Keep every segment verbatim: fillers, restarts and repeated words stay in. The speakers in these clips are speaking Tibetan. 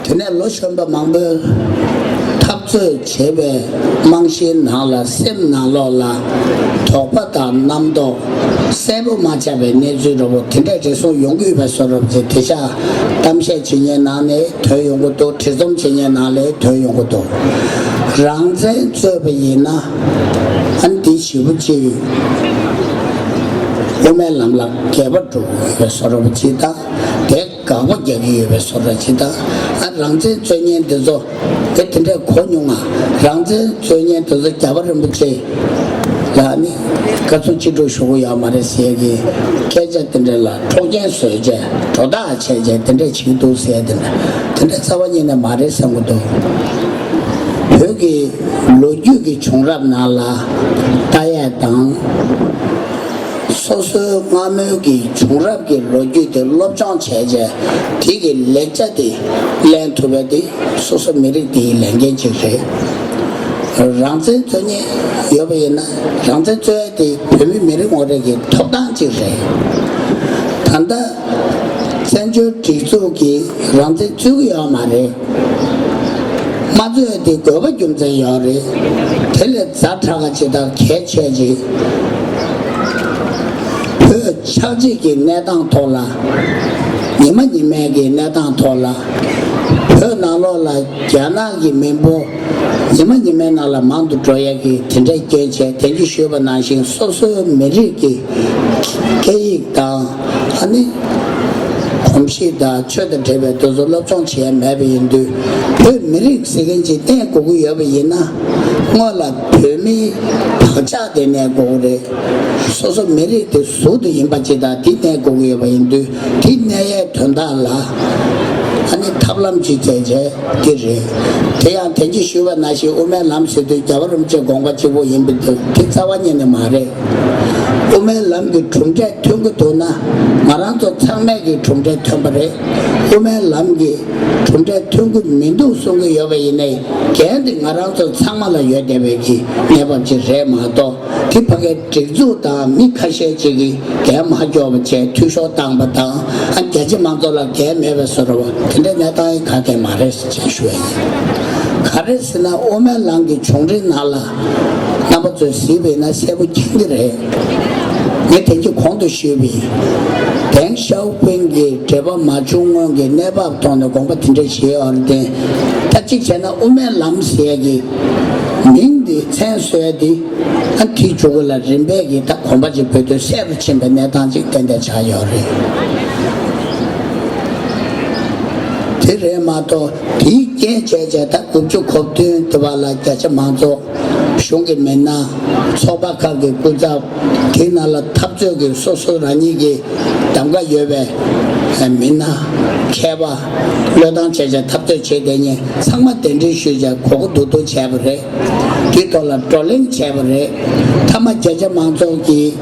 དེ་ནས་ལོ་གཞོན་པ་མང་པོས་འཐབ་རྩོད་བྱེད་པའི་རྨང་གཞིའི་ནང་ལ་སེམས་ནང་ལོགས་ལ་དོགས་པ་དང་རྣམ་རྟོག་གསལ་པོ་མ་ཆགས་པའི་གནས་ཚུལ་འདྲ་པོ་དེ་འདྲ་རེ་ཟུང་ཡོང་གི་ཡོད་པའི་བཟོ་འདྲ་ཅིག་དེ་ཤ་གཏམ་བཤད་བྱེད་མཁན་ནང་ནས་ཐོན་ཡོང་གི་འདུག་དྲི་རྩོམ་བྱེད་མཁན་ནང་ལས་ཐོན་ཡོང་གི་འདུག་རང་བཙན་རྩོད་པ་ཡིན་ན་ཨ་ནི་དེ་ཞེ་པོ་ཅིག་དབུ་མའི་ལམ་ལ་འགལ་བ་འགྲོ་གི་ཡོད་པའི་བཟོ་འདྲ་པོ་ཅིག་དང་། དེ་དགག་པ་རྒྱག་གི་ཡོད་པའི་བཟོ་འདྲ་ཅིག་དང་། ཨ་རང་བཙན་རྩོད་མཁན་དེ་ཚོ་དེ་དེ་འདྲས་གོ་མྱོང་ང་། རང་བཙན་རྩོད་མཁན་དེ་ཚོ་རྒྱལ་བ་རིན་པོ་ཆེ་ལ་ནི་བཀའ་ཚོད་ཅི་སྒྲུབ་ཞུ་གི་ཡོད་མ་རེད་ཟེར་གི་སྐད་ཆ་དེ་འདྲས་ལ་འཕྲོག་རྐྱེན་བཟོས་བྱས་སྒྲོ་བཏགས་བྱས་བྱས་དེ་འདྲས་བྱེད་ཀྱི་འདུག་ཟེར་དེ་འདྲས་དེ་འདྲས་རྩ་བ་ཉིད་ནས་མ་རེད་བསམ་གི་འདུག་བོད་ཀྱི་ལོ་རྒྱུས་ཀྱི་བྱུང་རབས་ནང་ལ་ལྟ་ཡས་དང་། སོ་སོའི་སྔ་མོའི་གི་བྱུང་རབས་ཀྱི་ལོ་རྒྱུས་དེ་སློབ་སྦྱོང་བྱས་རྗེས་དེ་གི་ལེགས་ཆ་དེ་ལེན་ཐུབ་པ་དེ་སོ་སོ་མི་རིགས་དེའི་ལས་འགན་ཅིག་རེད། རང་བཙན་རྩོད་མཁན་ཡོད་པ་ཡིན་ན་རང་བཙན་རྩོད་ཡ་དེ་བོད་མི་མི་རེ་ངོ་རེ་གི་ཐོབ་ཐང་ཅིག་རེད། ད་ལྟ་བཙན་བྱོལ་སྒྲིག་འཛུགས་ཀྱིས་རང་བཙན་རྩོད་ཀྱི་ཡོད་མ་རེད། མ་རྩོད་དེ་དགོས་པ་རྒྱུ་མཚན་ཡོད་རེད། དེ་ལས་ཛ་དྲག་ག་ཅིག་དང་གལ་ཆེ་ཅིག་བོད་ཆགས་འཇིག་གི་གནས་སྟངས་ཐོག་ལ། ཉི་མ་ཉི་མའི་གི་གནས་སྟངས་ཐོག་ལ། བོད་ནང་ལོགས་ལ་རྒྱ་ནག་གི་མི་འབོར་ཉི་མ་ཉི་མའི་ནང་ལ་མང་དུ་འགྲོ་ཡ་གི་དེ་འདྲའི་རྐྱེན་བྱས། དེང་གི་ཞུས་པ་ནང་བཞིན་སོ་སོའི་མི་རིགས་ཀྱི་སྐད་ཡིག་དང་ཨ་ནི་གོམས་གཤིས་དང་ཆོས་དང་འབྲེལ་བའི་དེ་ཚོ་སློབ་སྦྱོང་བྱས་མེད་པ་ཡིན་དུས། བོད་མི་རིགས་ཟེར་མཁན་ཅིག་གནས་དགོས་ཀྱི་ཡོད་པ་ཡིན་ན། སྔོན་ལ་བོད་མིའི་བག་ཆགས་དེ་གནས་དགོས་ཀྱི་རེད། སོ་སོ་མི་རིགས་དེ་གཟུགས་དེ་ཡིན་པ་ཅིག་དང་དེ་གནས་དགོས་ཀྱི་ཡོད་པ་ཡིན་དུས། དེ་གནས་ཡའི་དོན་དག་ལ་ཨ་ནི་ཐབས་ལམ་ཅིག་བྱས་བྱས། དེ་རེད། དེ་ཡང་དེང་གི་ཞུས་པ་ནང་བཞིན་དབུ་མའི་ལམ་ཟེར་དུས་རྒྱལ་བ་རིན་པོ་ཆེའི་དགོངས་པ་གཅིག་པོ་ཡིན་པའི་དོན་དེ་རྩ་བ་ཉིད་ནས་མ་རེད། དབུ་མའི་ལམ་གྱི་གྲུབ་འབྲས་ཐོན་གྱི་འདུག་ན་ང་རང་ཚོ་ཚང་མས་ཀྱི་གྲུབ་འབྲས་ཐོན་པ་རེད། དབུ་མའི་ལམ་གྱི་གྲུབ་འབྲས་ཐོན་གྱི་མི་འདུག་གསུང་གི་ཡོད་པ་ཡིན་ནའི་འགན་དེ་ང་རང་ཚོ་ཚང་མ་ལ་ཡོད་བསྡད་པའི་གི་གནས་བབ་ཅིག་རེད་མ་གཏོགས། དེ་ཕ་གའི་སྒྲིག་འཛུགས་དང་མི་ཁ་ཤས་ཅིག་གིས་འགན་མ་འཁྱོངས་པ་བྱས་འཐུས་ཤོར་བཏང་པ་དང་། ཨ་རྒྱ་ཆེ་མང་ཚོགས་ལ་འགན་མེད་པའི་བཟོ་འདྲ་བ་དེ་འདྲའི་གནས་སྟངས་ག་གེ་མ་རེད་ཅེས་ཞུ་བ་ཡིན། ག་རེ་ཟེར་ན་དབུ་མའི་ལམ་གྱི་བྱུང་རིམ་ནང་ལ་རྣམ་པ་ཚོས་གཟིགས་པ་ཡིན་ན་གསལ་པོ་མཁྱེན་གྱི་རེད། ངས་དེང་གི་གོང་དུ་ཞུས་པའི་ཏེང་ཞའོ་ཕིང་གི་འབྲེལ་བ་མ་བྱུང་སྔོན་གྱི་གནས་བབ་ཐོག་ནས་དགོངས་པ་དེ་འདྲ་བཞེས་ཡོད་རེད་དེ། ད་གཅིག་བྱས་ན་དབུ་མའི་ལམ་ཟེར་ཡ་གི་མིང་འདི་མཚན་གསོལ་ཡ་འདི་ཨ་དེ་འཇུག་གི་ལ་རིམ་པས་ཀྱི་ད་གོམ་པ་གཅིག་བོད་དུ་གསལ་རུ་ཕྱིན་པའི་གནས་སྟངས་ཅིག་ཏན་ཏན་ཆགས་ཡོད་རེད། དེ་རེད་མ་གཏོགས་དེའི་རྐྱེན་བྱས་བྱས་ད་དགུ་བཅུ་གོ་བདུན་དེ་བར་ལ་རྒྱ་ཆེ་མང་ཚོགས། གཞུང་གི་མི་སྣ། ཚོགས་པ་ཁག་གི་སྐུ་ཚབ། དེའི་ནང་ལ་འཐབ་རྩོད་ཀྱི་སོ་སོ་རང་ཉིད་ཀྱི་གདམ་ག་ཡོད་པའི་མི་སྣ། མཁས་པ། བློས་བཏང་བྱས་བྱས་འཐབ་རྩོད་བྱེད་བསྡད་མཁན་ཚང་མ་གདན་འདྲེན་ཞུས་བྱས་གོ་གོ་རྡོག་རྡོག་བྱས་པ་རེད། དེའི་ཐོག་ལ་བགྲོ་གླེང་བྱས་པ་རེད། མཐའ་མ་རྒྱ་ཆེ་མང་ཚོགས་ཀྱིས་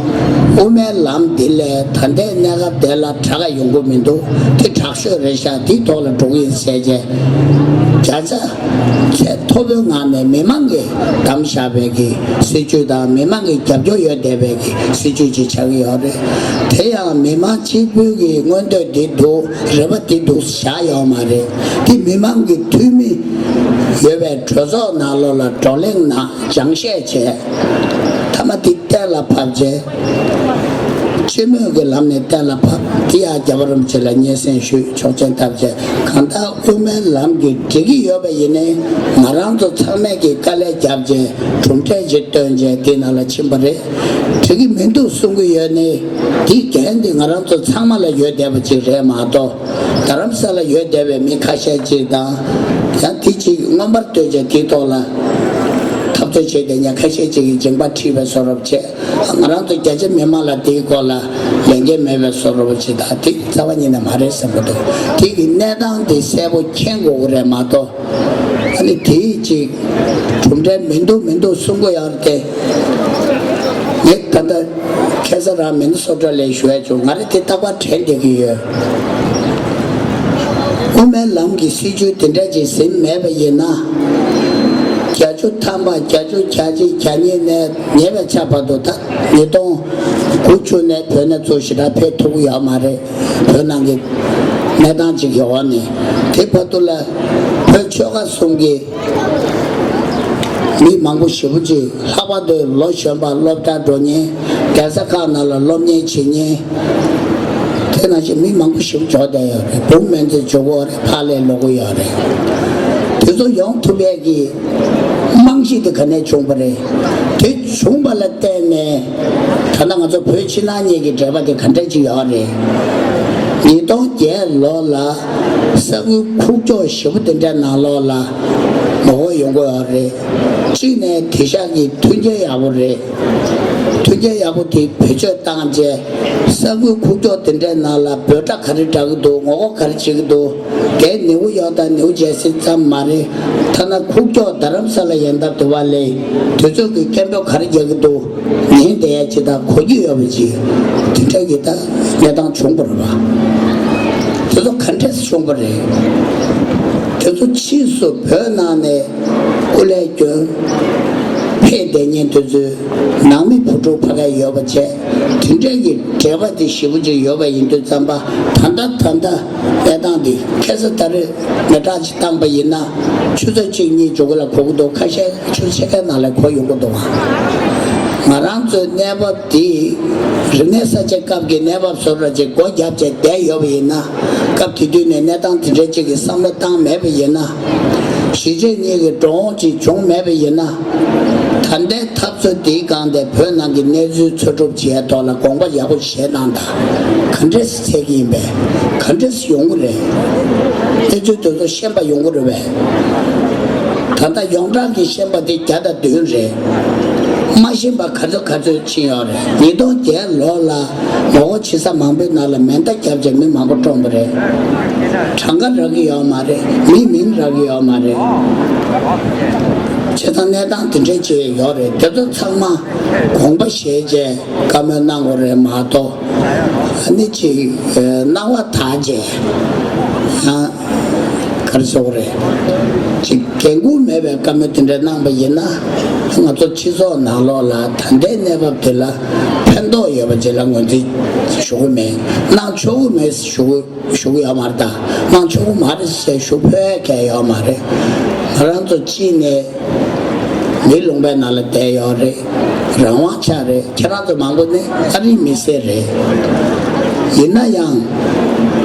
དབུ་མའི་ལམ་འདི་ལས་ད་ལྟའི་གནས་སྐབས་དེ་ལ་དྲག་ག་ཡོང་གི་མི་འདུག་དེ་དྲག་ཤོས་རེད་ཤག་དེའི་ཐོག་ལ་འགྲོ་གི་ཡིན་ཟེར་བྱས་བརྒྱ་ཆ་ཚད་མཐོ་པོའི་ངང་ནས་མི་མང་གིས་བདམས་བཞག་པའི་གི་སྲིད་བྱུས་དང་མི་མང་གི་རྒྱབ་སྐྱོར་ཡོད་བསྡད་པའི་གི་སྲིད་བྱུས་ཅིག་ཆགས་ཀྱི་ཡོད་རེད། དེ་ཡང་མི་མང་གཅིག་པུའི་གི་མངོན་འདོད་འདི་འདུག་རེ་བ་འདི་འདུག་བཞག་ཡོད་མ་རེད། དེ་མི་མང་གི་འཐུས་མི་ཡོད་པའི་གྲོས་ཚོགས་ནང་ལོགས་ལ་བགྲོ་གླེང་གནང་། སྦྱང་བཤད་བྱས། མཐའ་མ་དེ་གཏན་ལ་ཕབ་བྱས། སྤྱི་མོས་ཀྱི་ལམ་ནས་གཏན་ལ་ཕབ། དེ་ཡང་རྒྱལ་བ་རིན་པོ་ཆེ་ལ་སྙན་སེང་ཞུས། ཆོག་མཆན་བཏབ་བྱས། གང་ལྟར་དབུ་མའི་ལམ་གྱིས་འགྲིག་གི་ཡོད་པ་ཡིན་ནའི་ང་རང་ཚོ་ཚང་མས་ཀྱི་དཀའ་ལས་བརྒྱབ་བྱས་གྲུབ་འབྲས་ཅིག་བཏོན་བྱས་དེ་ནང་ལ་ཕྱིན་པ་རེད། འགྲིག་གི་མི་འདུག་གསུང་གི་ཡོད་ནའི་དེའི་འགན་དེ་ང་རང་ཚོ་ཚང་མ་ལ་ཡོད་བསྡད་པ་ཅིག་རེད་མ་གཏོགས། རྡ་རམ་ས་ལ་ཡོད་བསྡད་པའི་མི་ཁ་ཤས་ཅིག་དང་། ཡང་དེ་ཅིག་མངོན་པར་བསྟོད་བྱས་དེའི་ཐོག་ལ་འཐབ་རྩོད་བྱས་བསྡད་མཁན་ཁ་ཤས་ཅིག་གིས་སྦྱིན་པ་ཁྲིད་པའི་བཟོ་འདྲ་བྱས། ང་རང་ཚོ་རྒྱ་ཆེ་མི་མང་ལ་དེའི་སྐོར་ལ་ལས་འགན་མེད་པའི་བཟོ་འདྲ་བྱས། ད་དེ་རྩ་བ་ཉིད་ནས་མ་རེད་བསམ་གྱི་འདུག་དེ་གི་གནས་སྟངས་དེ་གསལ་པོ་མཁྱེན་དགོས་ཀྱི་རེད་མ་གཏོགས། ཨ་ནི་དེའི་ཅིག་གྲུབ་འབྲས་མི་འདུག་མི་འདུག་གསུང་གི་ཡོད་རེད་དེ། ངས་ད་ལྟ་ཁ་སང་རང་མི་ནི་སོ་ཊ་ལ་ཞུ་ཡ་བྱུང་། ང་རང་དེ་རྟག་པར་དྲན་བསྡད་ཀྱི་ཡོད། དབུ་མའི་ལམ་གྱི་སྲིད་བྱུས་དེ་འདྲ་ཅིག་ཟིན་མེད་པ་ཡིན་ན། བརྒྱད་ཅུ་ཐམ་པ། བརྒྱད་ཅུ་གྱ་གཅིག་གྱ་གཉིས་ནས་ཉེ་བའི་ཆར་བར་དུ། ད་ཉིས་སྟོང་དགུ་བཅུ་ནས་བོད་ནས་ཚུར་ཞེ་དྲག་ཕེབས་ཐུབ་ཀྱི་ཡོད་མ་རེད། བོད་ནང་གི་ གནས་སྟངས་ཅིག་ཡོད་ནས། དེ་བར་དུ་ལ་བོད་ཆོལ་ཁ་གསུམ་གྱི་མི་མང་པོ་ཞེ་པོ་ཅིག་ལྷག་པར་དུ་ལོ་གཞོན་པ་སློབ་གྲྭ་འགྲོ་མཁན། གདན་ས་ཁག་ནང་ལ་སློབ་གཉེར་བྱེད་མཁན། དེ་ནང་བཞིན་མི་མང་པོ་ཞེ་པོ་འབྱོར་བསྡད་ཡོད་རེད། བུ་སྨན་རྩིས་འཇོག་གི་ཡོད་རེད། ཕ་ལས་ལོག་གི་ཡོད་རེད། དེ་ཚོ་ཡོང་ཐུབ་པའི་གི་རྨང་གཞི་དེ་ག་ནས་བྱུང་བ་རེད། དེ་བྱུང་བ་ལ་བརྟེན་ནས་ད་ལྟ་ང་ཚོ་བོད་ཕྱི་ནང་གཉིས་ཀྱི་འབྲེལ་བ་དེ་ག་འདྲ་ཅིག་ཡོད་རེད། ཉིས་སྟོང་བརྒྱད་ལོ་ལ་ས་ཁུལ་ཁུག་ཀྱོག་ཞེ་པོ་དེ་འདྲའི་ནང་ལོགས་ལ་མོ་ཧོ་ཡོང་གི་ཡོད་རེད། གཅིག་ནས་དེང་སང་གི་མཐུན་རྐྱེན་ཡག་པོ་རེད། མཐུན་རྐྱེན་ཡག་པོ་དེ་བེད་སྤྱོད་བཏང་རྗེས་ས་ཁུལ་ཁུག་ཀྱོག་དེ་འདྲའི་ནང་ལ་འབོད་སྒྲ་ག་རེ་བསྒྲགས་ཀྱི་འདུག་ངོ་རྒོལ་ག་རེ་བྱེད་ཀྱི་འདུག་དེ་ནེའུ་ཡོག་དང་ནེའུ་ཇར་སི་ཙམ་མ་རེད། ཐ་ན་ཁུག་ཀྱོག་རྡ་རམ་ས་ལ་ཡན་འདབས་དེ་བ་ལས་དུས་ཚོད་ཀྱི་སྐད་འབོད་ག་རེ་རྒྱག་གི་འདུག་ཉན་བསྡད་ཡ་ཅིག་དང་གོ་རྒྱུ་ཡོད་པ་ཅིག་དེ་འདྲ་གི་ད་གནས་སྟངས་བྱུང་བ་རེད་པ། དེ་ཚོ་ག་འདྲས་བྱུང་བ་རེད། དེ་ཚོ་ཕྱིས་སུ་བོད་ནང་ནས་སྐུ་ལས་བསྐྱོན་ཕེབས་བསྡད་མཁན་དེ་ཚོའི་ནང་མི་བུ་ཕྲུག་ཕ་གིར་ཡོད་པ་བྱས། དེ་འདྲས་ཀྱི་འབྲེལ་བ་དེ་ཞེ་པོ་ཅིག་ཡོད་པ་ཡིན་དུས་ཙམ་པ། ད་ལྟ་ད་ལྟ་གནས་སྟངས་འདི་ཁ་སང་ད་རེས་མི་གྲངས་ཅིག་བཏང་པ་ཡིན་ན་ཆུ་ཚོད་གཅིག་གཉིས་འཇུག་གི་ལ་གོ་གི་འདུག་ཁ་ཤས་ཆུ་ཚོད་ཕྱེད་ཀའི་ནང་ལ་གོ་ཡོང་གི་འདུག་ང་རང་ཚོའི་གནས་བབ་འདི་རིག་གནས་གསར་བརྗེ་སྐབས་ཀྱི་གནས་བབ་བཟོ་འདྲ་ཅིག་སྒོ་བརྒྱབ་བྱས་བསྡད་ཡོད་པ་ཡིན་ན། སྐབས་དེ་དུས་ནས་གནས་སྟངས་དེ་འདྲ་ཅིག་གི་བསམ་བློ་བཏང་མེད་པ་ཡིན་ན། གཞིས་བྱེས་གཉིས་ཀྱི་འགྲོ་འོང་ཅིག་བྱུང་མེད་པ་ཡིན་ན། ད་ལྟའི་འཐབ་རྩོད་འདིའི་སྒང་དེ་བོད་ནང་གི་གནས་ཚུལ་འཚོལ་སྒྲུབ་བྱེད་ཡ་ཐོག་ལ་དགོངས་པ་ཡག་པོ་བཞེས་གནང་དང་། ག་འདྲས་སེ་འཚོལ་གྱི་ཡིན་པས། ག་འདྲས་སེ་ཡོང་གི་རེད། གནས་ཚུལ་དེ་ཚོ་ཤེས་པ་ཡོང་གི་རེད་པས། ད་ལྟ་ཡོངས་གྲགས་ཀྱི་ཤེས་པ་དེ་བརྒྱ་དང་བདུན་རེད། མ་ཤེས་པ་ག་ཚོད་ག་ཚོད་ཕྱིན་ཡོད་རེད། ཉིས་སྟོང་བརྒྱད་ལོ་ལ་ངོ་རྒོལ་བྱེད་ས་མང་པོའི་ནང་ལ་མེ་མདའ་བརྒྱབ་བྱས་མི་མང་པོ་བཀྲོངས་པ་རེད། གྲངས་ཀ་རག་གི་ཡོད་མ་རེད། མིའི་མིང་རག་གི་ཡོད་མ་རེད། བྱས་ཙང་གནས་སྟངས་དེ་འདྲའི་ཅིག་ཡོད་རེད། དེ་ཚོ་ཚང་མ་དགོངས་པ་བཞེས་བྱས་བཀའ་མོལ་གནང་དགོས་རེད་མ་གཏོགས། ཨ་ནི་ཅིག་སྣང་བ་དག་བྱས་ཡང་ག་རེ་ཟེར་དགོས་རེད། ཅིག་འགན་ཁུར་མེད་པའི་བཀའ་མོལ་དེ་འདྲ་གནང་པ་ཡིན་ན། ང་ཚོ་སྤྱི་ཚོགས་ནང་ལོགས་ལ་ད་ལྟའི་གནས་བབ་དེ་ལ་ཕན་ཐོགས་ཡོད་པ་ཅིག་ལ་ངོས་འཛིན་ཞུ་གི་མེད། གནང་ཆོག་གི་མེད་ཞུ་གི་ཞུ་གི་ཡོད་མ་རེད། ད་གནང་ཆོག་གི་མ་རེད་ཟེར་ཞུ་ཕོད་མཁན་ཡོད་མ་རེད། ང་རང་ཚོ་གཅིག་ནས་མིའི་ལུང་པའི་ནང་ལ་བསྡད་ཡོད་རེད། རང་དབང་ཆགས་རེད། ཁྱེད་རང་ཚོ་མང་པོ་ནི་ཨ་རིའི་མི་སེར་རེད། ཡིན་ན་ཡང་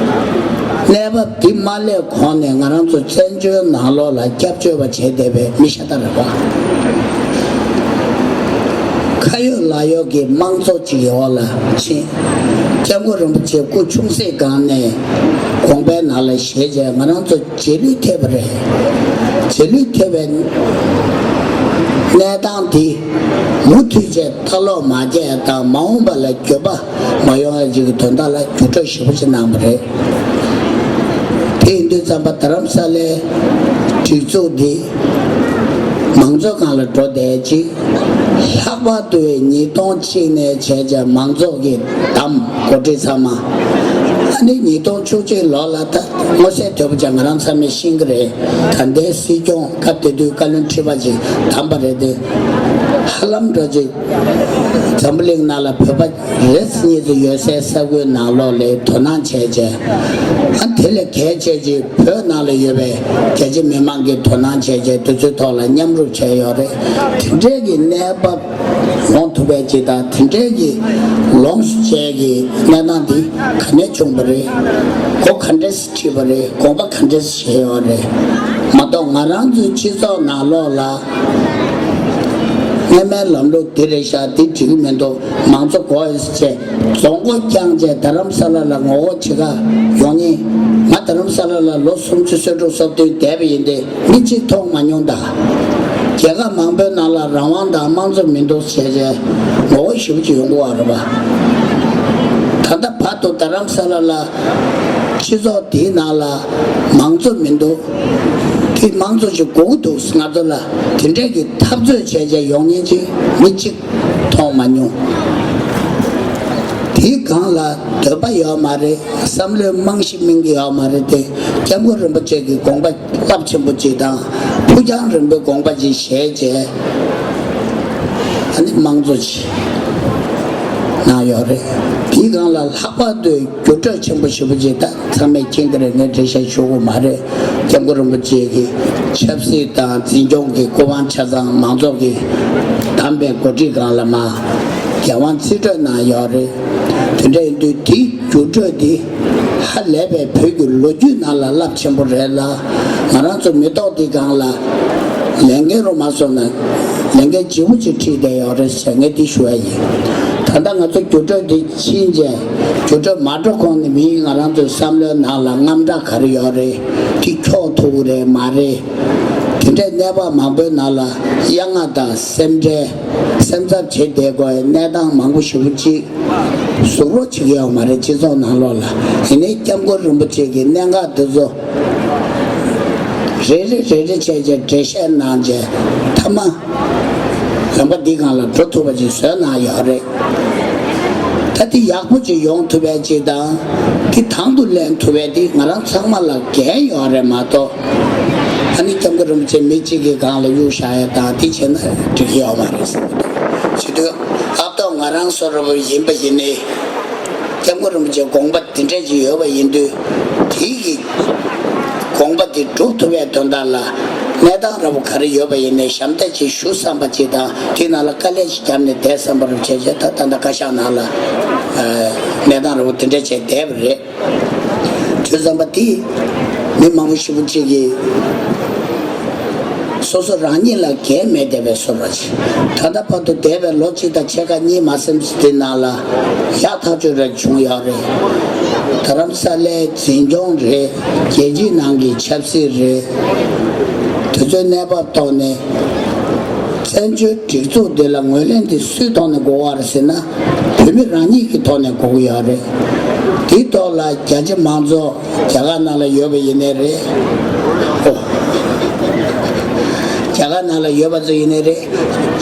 གནས་བབ་འདི་མ་སླེབས་གོང་ནས་ང་རང་ཚོ་བཙན་བྱོལ་ནང་ལོགས་ལ་སྐྱབས་བཅོལ་བ་བྱས་བསྡད་པའི་མི་ཤ་སྟག་རེད་པ། ཁ་ཡོད་ལག་ཡོད་ཀྱི་དམངས་གཙོ་ཅིག་ཡོད་ལ་ཕྱིན། སྐྱབས་མགོན་རིན་པོ་ཆེ་སྐུ་ཆུང་སའི་སྒང་ནས་དགོངས་པའི་ནང་ལ་བཞེས་བྱས་ང་རང་ཚོ་རྗེས་ལུས་ཐེབས་པ་རེད། རྗེས་ལུས་ཐེབས་པའི་གནས་སྟངས་འདི་མུ་མཐུད་བྱས་ལྟ་ལོག་མ་བྱས་དང་མ་འོངས་པ་ལ་འགྱོད་པ་མ་ཡོང་ཡ་ཅིག་གི་དོན་དག་ལ་རྒྱུགས་སྤྲོད་ཞེ་པོ་ཅིག་གནང་བ་རེད། དེ་ཡིན་དུས་ཙམ་པ་རྡ་རམ་ས་ལའི་སྒྲིག་འཛུགས་འདི་མང་གཙོའི་སྒང་ལ་འགྲོ་བསྡད་ཅིག་ལྷག་པར་དུ་ཉིས་སྟོང་གཅིག་ནས་བྱས་བྱས་མང་ཚོགས་ཀྱི་བདམས་འགོ་ཁྲིད་ཚང་མ། ཨ་ནི་ཉིས་སྟོང་བཅུ་གཅིག་ལོ་ལ་ད་མངོན་གསལ་དོད་པོ་ཅིག་ང་རང་ཚང་མས་ཤེས་ཀྱི་རེད། ད་ལྟའི་སྲིད་སྐྱོང་སྐབས་དེ་དུས་བཀའ་བློན་ཁྲི་པ་ཅིག་བདམས་པ་རེད་དེ། ཧ་ལམ་འདྲ་ཅིག་འཛམ་བུ་གླིང་ནང་ལ་བོད་པ་རེ་གཉིས་ཙམ་ཡོད་སའི་ས་ཁུལ་ནང་ལོགས་ལ་དོ་སྣང་བྱས་བྱས། ཨ་དེ་ལས་གལ་ཆེ་ཅིག་བོད་ནང་ལ་ཡོད་པའི་རྒྱ་ཆེ་མི་མང་གིས་དོ་སྣང་བྱས་བྱས་དུས་ཚོད་ཐོག་ལ་མཉམ་རུབ་བྱས་ཡོད་རེད། དེ་འདྲའི་གི་གནས་བབ་ཡོང་ཐུབ་པའི་ཅིག་དང་། དེ་འདྲའི་གི་ལོངས་སུ་སྤྱད་ཀྱི་གནས་སྟངས་འདི་ག་ནས་བྱུང་བ་རེད། གོ་ག་འདྲས་ཁྲིད་པ་རེད། དགོངས་པ་ག་འདྲས་བཞེས་ཡོད་རེད་མ་གཏོགས། ང་རང་ཚོའི་སྤྱི་ཚོགས་ནང་ལོགས་ལ་སྔོན་མའི་ལམ་ལུགས་འདི་རེད་ཤག་འདི་འགྲིག་གི་མི་འདུག་མང་གཙོ་དགོས་ཟེར་བྱས་རྫོང་སྒོ་བརྐྱངས་བྱས་རྡ་རམ་ས་ལ་ལ་ངོ་རྒོལ་བྱེད་ག་ཡོང་མཁན། ང་རྡ་རམ་ས་ལ་ལ་ལོ་སུམ་ཅུ་སོ་དྲུག་སོ་བདུན་བསྡད་པ་ཡིན་ཏེ། མི་གཅིག་མཐོང་མ་མྱོང་ད། རྒྱལ་ཁབ་མང་པོའི་ནང་ལ་རང་དབང་དང་དམངས་གཙོ་མི་འདུག་ཟེར་བྱས་ངོ་རྒོལ་ཞེ་པོ་ཅིག་ཡོང་གི་ཡོད་རེད་པ། ད་ལྟ་བར་དུ་རྡ་རམ་ས་ལ་ལ་སྤྱི་ཚོགས་དེའི་ནང་ལ་མང་གཙོ་མི་འདུག་དེ་མང་གཙོ་ཅིག་དགོས་ཀྱི་འདུག་ང་ཚོ་ལ་དེ་འདྲས་ཀྱི་འཐབ་རྩོད་བྱས་བྱས་ཡོང་མཁན་ཅིག་མི་གཅིག་མཐོང་མ་མྱོང་། དེའི་སྒང་ལ་འདོད་པ་ཡོད་མ་རེད། བསམ་བློའི་རྨང་གཞི་སྨིན་གྱི་ཡོད་མ་རེད་དེ། སྐྱབས་མགོན་རིན་པོ་ཆེ་གི་དགོངས་པ་རླབས་ཆེན་པོ་ཅིག་དང་། ཕུགས་རྒྱང་རིང་པོའི་དགོངས་པ་ཅིག་བཞེས་བྱས། ཨ་ནི་དམངས་གཙོ་ཅིག་ གནང་ཡོད་རེད། དེའི་སྒང་ལ་ལྷག་པར་དུ་འགྱུར་འགྲོས་ཆེན་པོ་ཞེ་པོ་ཅིག་ད་ཚང་མས་མཁྱེན་གྱི་རེད། ངས་འགྲེལ་བཤད་ཞུ་དགོས་མ་རེད། སྐྱབས་མགོན་རིན་པོ་ཆེ་གི་ཆབ་སྲིད་དང་འཛིན་སྐྱོང་གི་སྐུ་དབང་ཆ་ཚང་མང་ཚོགས་ཀྱིས་བདམས་པའི་འགོ་ཁྲིད་སྒང་ལ་མར་རྒྱལ་དབང་རྩིས་སྤྲོད་གནང་ཡོད་རེད། དེ་འདྲ་ཡིན་དུས་དེའི་འགྱུར་འགྲོས་འདི་ཧ་ལས་པའི་བོད་ཀྱི་ལོ་རྒྱུས་ནང་ལ་རླབས་ཆེན་པོ་རེད་ལ། ང་རང་ཚོ་མི་ཐོག་འདི་སྒང་ལ་ལས་འགན་རུ་མ་སོང་ན་ལས་འགན་ལྗིད་པོ་ཅིག་ཁྲིད་བསྡད་ཡོད་རེད་ཟེར་ངས་འདི་ཞུ་བ་ཡིན། ད་ལྟ་ང་ཚོ་འགྱུར་འགྲོས་འདི་ཕྱིན་རྗེས་འགྱུར་འགྲོས་མ་འགྲོ་གོང་ནས་མིའི་ང་རང་ཚོའི་བསམ་བློའི་ནང་ལ་རྔམ་སྐྲག་ག་རེ་ཡོད་རེད། འདི་འཁྱོག་ཐུབ་ཀྱི་རེད་མ་རེད། དེ་འདྲའི་གནས་བབ་མང་པོའི་ནང་ལ་དབྱར་རྔ་དང་སེམས་ཁྲལ་སེམས་འཚབ་བྱེད་བསྡད་དགོས་པའི་གནས་སྟངས་མང་པོ་ཞེ་པོ་ཅིག་ཟུག་རོགས་བྱེད་ཀྱི་ཡོད་མ་རེད། སྤྱི་ཚོགས་ནང་ལོགས་ལ། ཡིན་ནའི་སྐྱབས་མགོན་རིན་པོ་ཆེ་གི་གནད་འགག་འདི་ཚོ་རེ་རེ་རེ་རེ་བྱས་བྱས་འགྲེལ་བཤད་གནང་བྱས་མཐའ་མ་ལམ་ཁ་འདི་སྒང་ལ་འགྲོ་ཐུབ་པ་ཅིག་བཟོས་གནང་ཡོད་རེད། ད་འདི་ཡག་པོ་ཅིག་ཡོང་ཐུབ་པའི་ཅིག་དང་། འདི་དང་དུ་ལེན་ཐུབ་པའི་འདི་ང་རང་ཚང་མ་ལ་འགན་ཡོད་རེད་མ་གཏོགས། ཨ་ནི་སྐྱབས་མགོན་རིན་པོ་ཆེ་མི་གཅིག་གི་སྒང་ལ་གཡུག་བཞག་ཡ་དང་འདི་བྱས་ན་འགྲིག་གི་ཡོད་མ་རེད་བསམ་གྱི་འདུག་བྱེད་དུས་ཨབ་ཏོག་ང་རང་བཟོ་འདྲ་པོ་ཡིན་པ་ཡིན་ནའི། སྐྱབས་མགོན་རིན་པོ་ཆེ་དགོངས་པ་འདི་འདྲ་ཅིག་ཡོད་པ་ཡིན་དུས། དེའི་གི་དགོངས་པ་འདི་སྒྲུབ་ཐུབ་པའི་དོན་དག་ལ་གནས་སྟངས་འདྲ་པོ་ག་རེ་ཡོད་པ་ཡིན་ནའི་ཞབས་འདེགས་ཅིག་ཞུ་བསམ་པ་ཅིག་དང་། དེའི་ནང་ལ་དཀའ་ལས་ཅིག་བརྒྱབ་ནས་བསྡད་བསམ་པ་རུ་བྱས་བྱས། ད་ད་ལྟ་བཀའ་ཤག་ནང་ལ་ཨ་གནས་སྟངས་འདྲ་པོ་དེ་འདྲ་བྱས་བསྡད་པ་རེད། དུས་བསམ་པ་དེ་མི་མང་པོ་ཞེ་པོ་ཅིག་གིས་སོ་སོ་རང་ཉིད་ལ་འགན་མེད་བསྡད་པའི་བཟོ་འདྲ་ཅིག་ད་ལྟ་བར་དུ་འདས་པའི་ལོ་གཅིག་དང་ཕྱེད་ཀ་གཉིས་མ་ཟིན་ཙམ་དེ་ནང་ལ་ཡག་ཐག་ཆོད་རེ་བྱུང་ཡོད་རེད། རྡ་རམ་ས་ལའི་འཛིན་སྐྱོང་རེད། རྒྱལ་སྤྱིའི་ནང་གི་ཆབ་སྲིད་རེད། དེ་ཚོའི་གནས་བབ་ཐོག་ནས། བཙན་བྱོལ་སྒྲིག་འཛུགས་འདི་ལ་ངོས་ལེན་དེ་སུའི་ཐོག་ནས་དགོས་པ་རེད་ཟེར་ན། བོད་མི་རང་ཉིད་ཀྱི་ཐོག་ནས་དགོས་ཀྱི་ཡོད་རེད། དེའི་ཐོག་ལ་རྒྱ་ཆེ་མང་ཚོགས་རྒྱ་གར་ནང་ལ་ཡོད་པ་ཡིན་ནའི་རེད། ཨོ། རྒྱ་གར་ནང་ལ་ཡོད་པ་ཚོ་ཡིན་ནའི་རེད།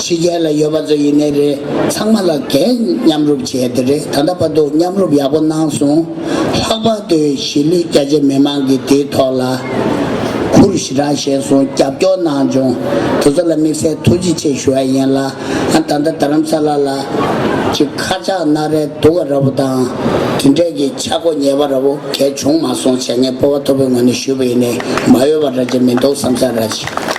ཕྱི་རྒྱལ་ལ་ཡོད་པ་ཚོ་ཡིན་ནའི་རེད། ཚང་མ་ལ་འགན་མཉམ་རུབ་བྱས་ཏེ་རེད། ད་ལྟ་བར་དུ་མཉམ་རུབ་ཡག་པོ་གནང་སོང་། ལྷག་པར་དུ་གཞིས་ལུས་རྒྱ་ཆེ་མི་མང་གིས་དེའི་ཐོག་ལ་གུར་ཞེ་དྲག་བཞེས་སོང་། རྒྱབ་སྐྱོར་གནང་བྱུང་། དེ་ཚོ་ལ་དམིགས་བསལ་ཐུགས་རྗེ་ཆེ་ཞུ་བ་ཡིན་ལ། ཨ་ད་ལྟ་རྡ་རམ་ས་ལ་ལ་ཅིག་ཁ་ཆག་སྣ་རལ་འདུག་ག་འདྲ་པོ་དང་། དེ་འདྲས་ཀྱི་ཆག་སྒོ་ཉེས་པ་འདྲ་པོ་གལ་བྱུང་མ་སོང་བྱས། ངས་སྤོབས་པ་མཐོ་པོའི་ངང་ནས་ཞུས་པ་ཡིན་ནའི་མ་འོས་པ་འདྲ་ཅིག་མི་འདུག་བསམ་ས་ར་ཅིག